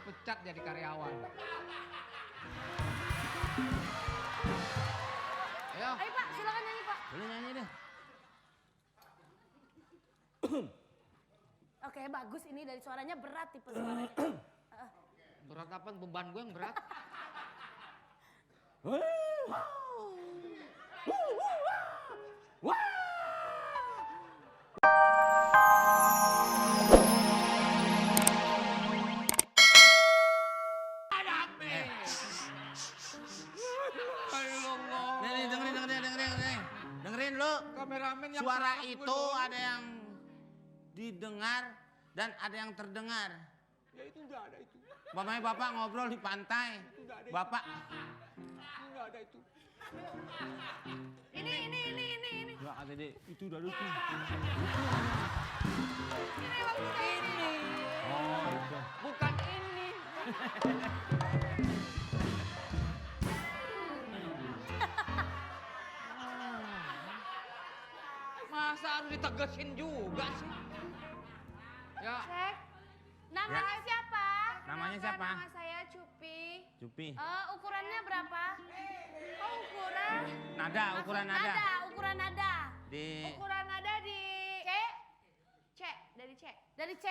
dipecat jadi karyawan. Ayo. Ayo Pak, silakan nyanyi Pak. Boleh nyanyi deh. Oke, bagus ini dari suaranya berat tipe suaranya. Berat apa? Beban gue yang berat. Nih, dengerin lu. Kameramen yang Suara salah itu gue ada yang didengar dan ada yang terdengar. Ya itu udah ada itu. Mamanya bapak ngobrol di pantai. Bapak. Enggak ada itu. Ini. Enggak ada deh. Itu udah ada itu. Ini bagus ini. Oh, itu. Bukan ini. Masa harus ditegesin juga sih? Ya, Cek. Nama Ya. siapa? Namanya siapa? Nama saya Cupi. Cupi. Ukurannya berapa? Oh, ukuran. Nada, ukuran nada. Ukuran nada. Di Ukuran nada di C. Dari C.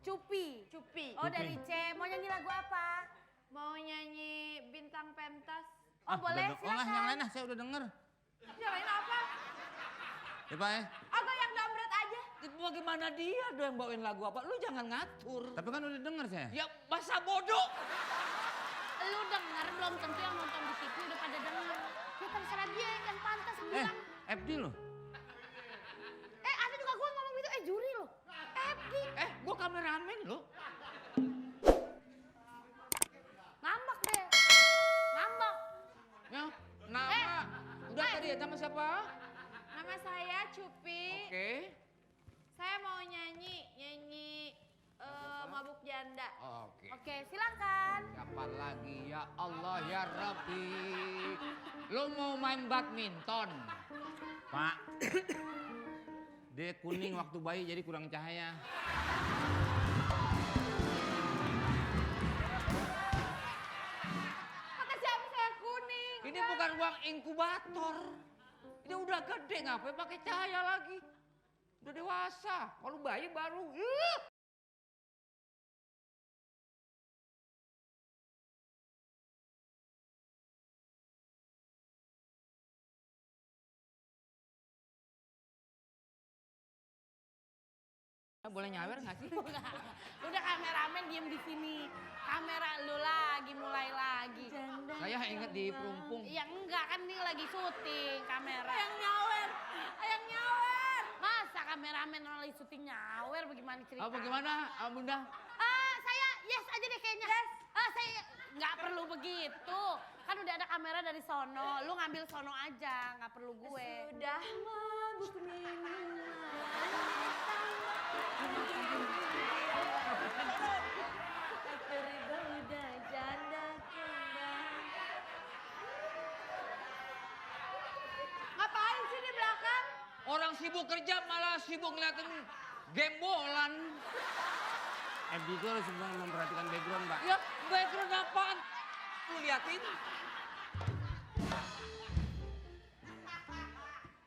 Cupi. Oh, Cupi. dari C. Mau nyanyi lagu apa? Mau nyanyi Bintang Pentas. Oh, boleh, udah, oh lah, yang silakan. lain lah, saya udah denger. Nyalain apa? Ya Pak ya. Agak yang dambret aja. bagaimana dia doang yang bawain lagu apa? Lu jangan ngatur. Tapi kan udah denger saya. Ya masa bodoh. Lu denger belum tentu yang nonton di TV udah pada denger. Ya terserah dia yang pantas bilang. FD loh. Ada juga gue ngomong gitu, juri loh. FD. Gua kameramen lo. Ngambek deh. Ngambek. Ya, nama. Udah tadi ya sama siapa? Nama saya Cupi. Oke. Saya mau nyanyi Mabuk Janda. Oke. Oke, silakan. Siapa lagi ya Allah ya Rabbi. Lu mau main badminton? Pak. Dia kuning waktu bayi jadi kurang cahaya. Kata siapa saya kuning? Ini bukan uang inkubator. Ini udah gede, ngapain pakai cahaya lagi? Udah dewasa. Kalau bayi baru. Boleh nyawer nggak sih? Udah kameramen diem di sini. Kamera lu lagi mulai lagi. Saya ingat di Perumpung. Ya enggak kan ini lagi syuting kamera. Ayang nyawer. Masa kameramen lagi syuting nyawer bagaimana ceritanya? Bagaimana, Bunda? Saya yes aja deh kayaknya. Saya nggak perlu begitu. Kan udah ada kamera dari sono. Lu ngambil sono aja, nggak perlu gue. Sudah mabuk minuman. Tergoda janda kembang. Ngapain sih di belakang? Orang sibuk kerja malah sibuk ngeliatin gembolan. FD itu harus memperhatikan background, Pak. Ya, background apaan? Lu liatin.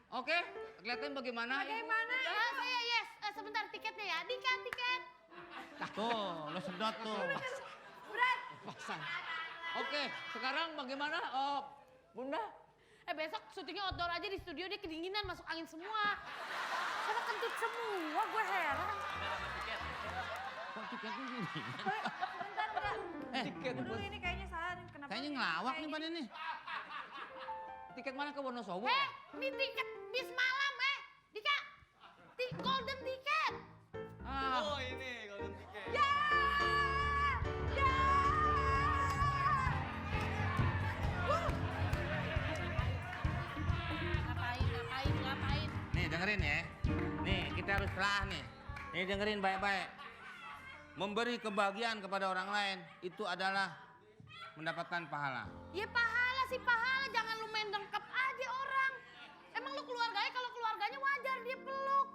Oke, kelihatan bagaimana? Bagaimana? Saya yes. Sebentar tiketnya ya. Tiket. Tuh, lo sedot tuh. Berat. Pasang. Oke, sekarang bagaimana? Bunda? Besok syutingnya outdoor aja di studio dia kedinginan masuk angin semua. Karena kentut semua gue heran. Kok tiketnya gini? Bentar, Mbak. Tiket Dulu ini kayaknya salah nih. Kenapa? Kayaknya nih? ngelawak Kayak nih pada nih. Tiket mana ke Wonosobo? Ini tiket bis malam Dika. Golden ticket. Ah, Ini golden ticket. Ya! Ngapain? Nih dengerin ya. Nih kita harus telah nih. Nih dengerin baik-baik. Memberi kebahagiaan kepada orang lain itu adalah mendapatkan pahala. Ya pahala sih pahala, jangan lu main dengkep aja orang. Emang lu keluarganya, kalau keluarganya wajar dia peluk.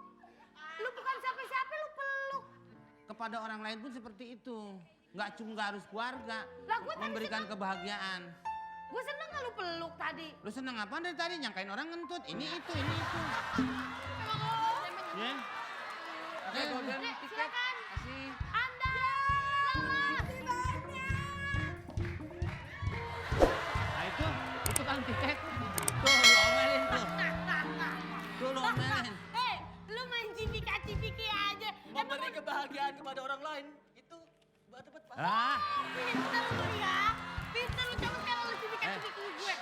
Lu bukan siapa-siapa lu peluk. Kepada orang lain pun seperti itu. nggak harus keluarga. Lah, gua tadi Memberikan kebahagiaan. Gue seneng gak lu peluk tadi. Lu seneng apaan dari tadi? Nyangkain orang ngentut. Ini itu. Emang lo Ya. Oke, golden Dek, tiket. silakan. Kasih. Anda, selamat. Nah itu kan tiket. Tuh lu omelin tuh. Tuh lu omelin. Hei, lu main cipika-cipiki aja. Memberi kebahagiaan kepada orang lain itu tempat Pak. Ah, Pinter lu ya. Pinter lu, coba sekarang lu cipika-cipiki gue.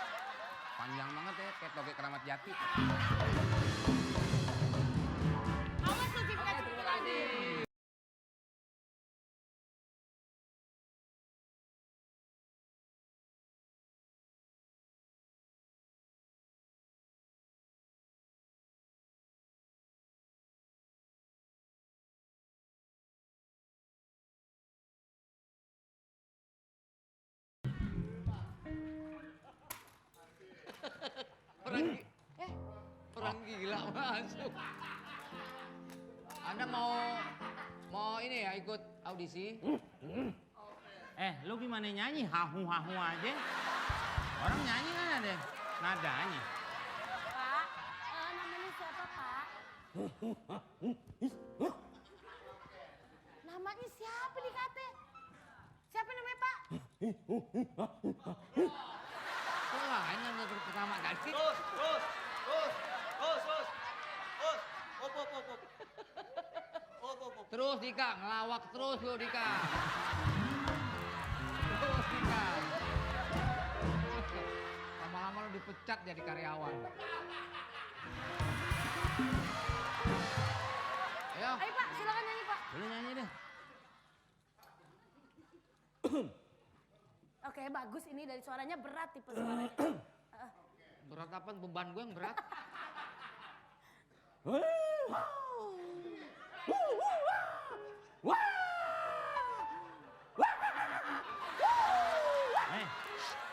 panjang banget ya kayak toge keramat jati. Awas lu cipika-cipiki lagi. Orang gila masuk. Anda mau ini ya ikut audisi? Lu gimana nyanyi? Hahu aja. Orang nyanyi kan ada nadanya. Pak, namanya siapa, Pak? Namanya siapa nih kate? Siapa namanya, Pak? Kok lain yang pertama tadi? Terus. Op. Terus Dika, ngelawak terus lu Dika. Terus Dika. Lama-lama lu dipecat jadi karyawan. Ayo. Ayo, Pak, silakan nyanyi, Pak. Lu nyanyi deh. Oke, bagus ini dari suaranya berat tipe suaranya. Berat apa? Beban gue yang berat.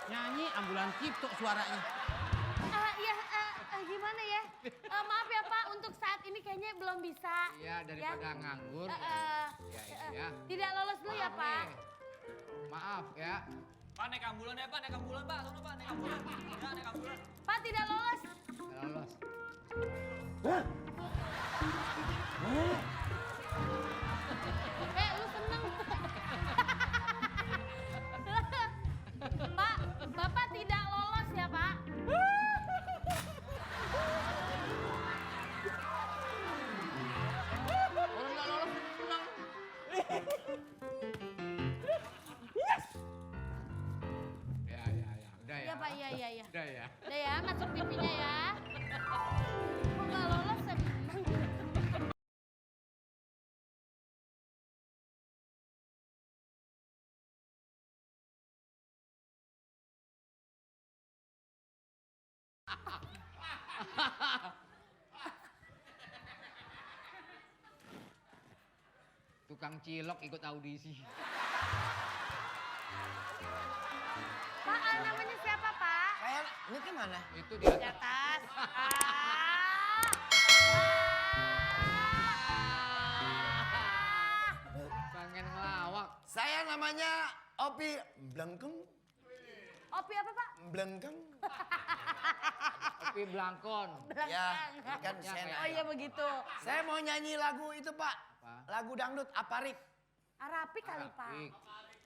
Nyanyi ambulan cipto suaranya. Gimana ya? Maaf ya Pak, untuk saat ini kayaknya belum bisa. Iya, daripada nganggur. Ya. Tidak lolos dulu ya Maaf Pak. nih. Maaf ya. Pak naik ambulan ya Pak, naik ambulan Pak. Sono Pak, naik ambulan. Ya, naik ambulan. Pak tidak lolos. Nggak lolos. Lu seneng. Pak, Bapak tidak lolos ya Pak. Orang nggak lolos senang. Ya. Udah ya. Iya Pak, iya. Udah ya. Udah ya, masuk pipinya ya. Kok nggak lolos seneng. Tukang cilok ikut audisi. Pak, namanya siapa Pak? Kayak ini gimana? Itu di Di atas. atas. Pengen ngelawak. Saya namanya Opi Blengkeng. Opi apa Pak? Blengkeng. Tapi Blangkon. Ya, kan Ya, saya. Oh iya begitu. Saya mau nyanyi lagu itu, Pak. Apa? Lagu dangdut Aparik. Arapi kali Pak. Arapik.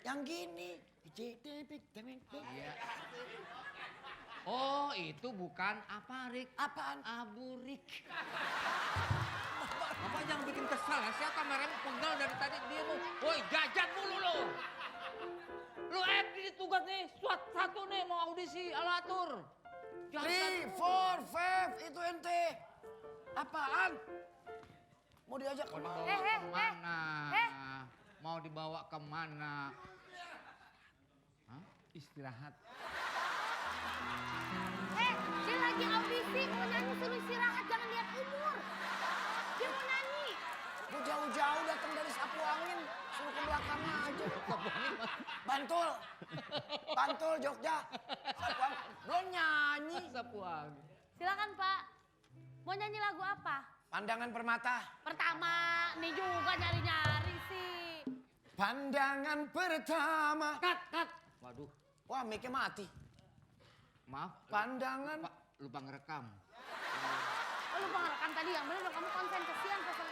Yang gini. Iya. Oh, itu bukan aparik. Apaan? Aburik. Bapak jangan bikin kesal ya. Saya kameranya pegal dari tadi dia mau. Woi, jajan mulu lo. Lu di tugas nih. Satu nih mau audisi alatur. 3, 4, 5, itu ente. Apaan? Mau diajak Mau kemana? dibawa kemana? eh. Mau dibawa kemana? Hah? Istirahat. Dia lagi audisi, mau nyanyi suruh istirahat, jangan lihat umur. Dia mau nyanyi. Gue jauh-jauh datang dari sapu angin. Suruh ke belakang aja. Bantul, Jogja. Sapu angin. Belum nyanyi. Sapuang. Silakan Pak. Mau nyanyi lagu apa? Pandangan permata. Pertama, nih juga nyari-nyari sih. Pandangan pertama. Cut. Waduh, Wah, mic-nya mati. maaf. Pandangan. Lupa ngerekam. Oh, lupa ngerekam tadi yang bener dong, kamu konsen kesian pesan